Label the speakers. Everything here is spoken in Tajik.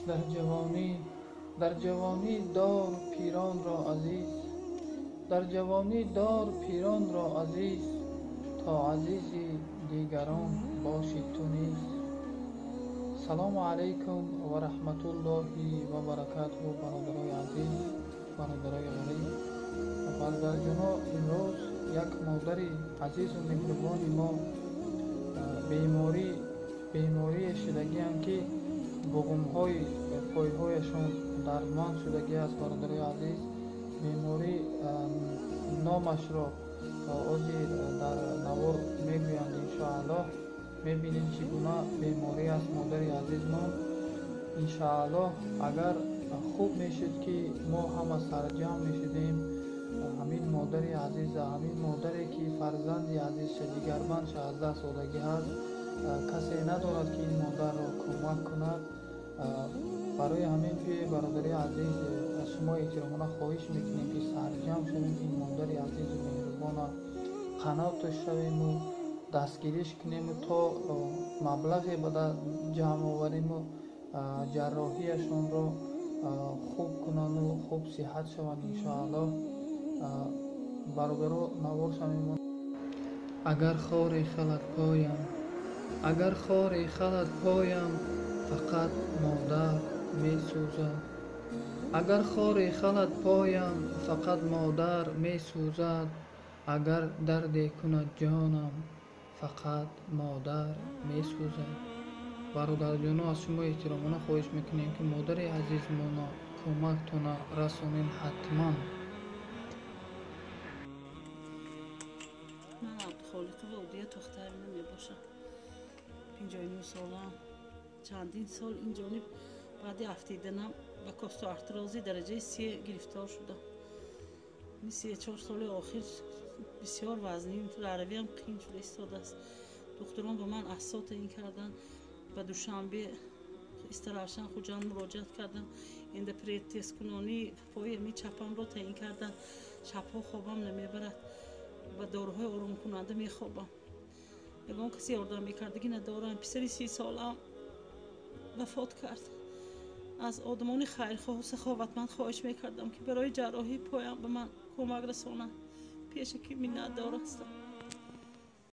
Speaker 1: Дар ҷавонӣ дор пиронро азиз, дар ҷавонӣ дор пиронро азиз, то азизи дигарон бошӣ ту низ. Салому алайкум ва раҳматуллоҳи ва баракатуҳу, бародарои азиз, бародарои ғариб ва бародарҷоно. Имрӯз як модари азизу меҳрубони мо беморие шудагианд, ки буғумҳои пойҳояшон дардманд шудагӣ аст. Бародарои азиз, беморӣ номашро ҳозир дар навор мегӯянд, иншоаллоҳ. Мебинем, чӣ гуна беморӣ аст модари азизмон. Иншоаллоҳ, агар хуб мешуд, ки мо ҳама сарҷамъ мешудем, ҳамин модари азиза, ҳамин модаре ки фарзанди азизша, ҷигарбандша аз даст додагӣ ҳаст, касе надорад, ки ин модарро кӯмак кунад. Барои ҳамин, биёед, бародари азиз, аз шумо эҳтиромона хоҳиш мекунем, ки сарҷамъ шавем, ин модари азизу меҳрубона қаноташ шавему дастгириш кунему то маблағе ба ҷамъ овариму ҷарроҳияшонро хуб кунану хуб сиҳат шаванд, иншоаллоҳ. Бародаро, наворша мемонад. Агар хоре халад поям, агар хоре халад поям, фақат модар месӯзад. Агар хоре халад поям, фақат модар месӯзад. Агар дарде кунад ҷонам, фақат модар месӯзад. Бародарҷоно, аз шумо эҳтиромона хоҳиш мекунем, ки модари азизмонро кӯмактона расонем ҳатман.
Speaker 2: Ман Абдухолиқова Удия Тохтаевна мебошам, 59 солам. Чандин сол ин ҷониб баъди афтиданам ба костоартрози дараҷаи се гирифтор шудам. 3-4 соли охир бисёр вазнин, раҳравиам қин шуда истодааст. Духтурон ба ман асо таъин карданд. Ба Душанбе, Истаравшан, Хуҷанд муроҷиат кардам. Эндопротезкунонии пои ами чапамро таъин карданд. Шабҳо хобам намебарад, ба доруҳои оромкунанда мехобам. Ягон касе ёрдам мекардагӣ надорам. Писари 30-солаам вафот кард. Аз одамони хайрхоҳу саховатманд хоҳиш мекардам, ки барои ҷарроҳии поям ба ман кӯмак расонанд. Пешаки миннатдор ҳастам.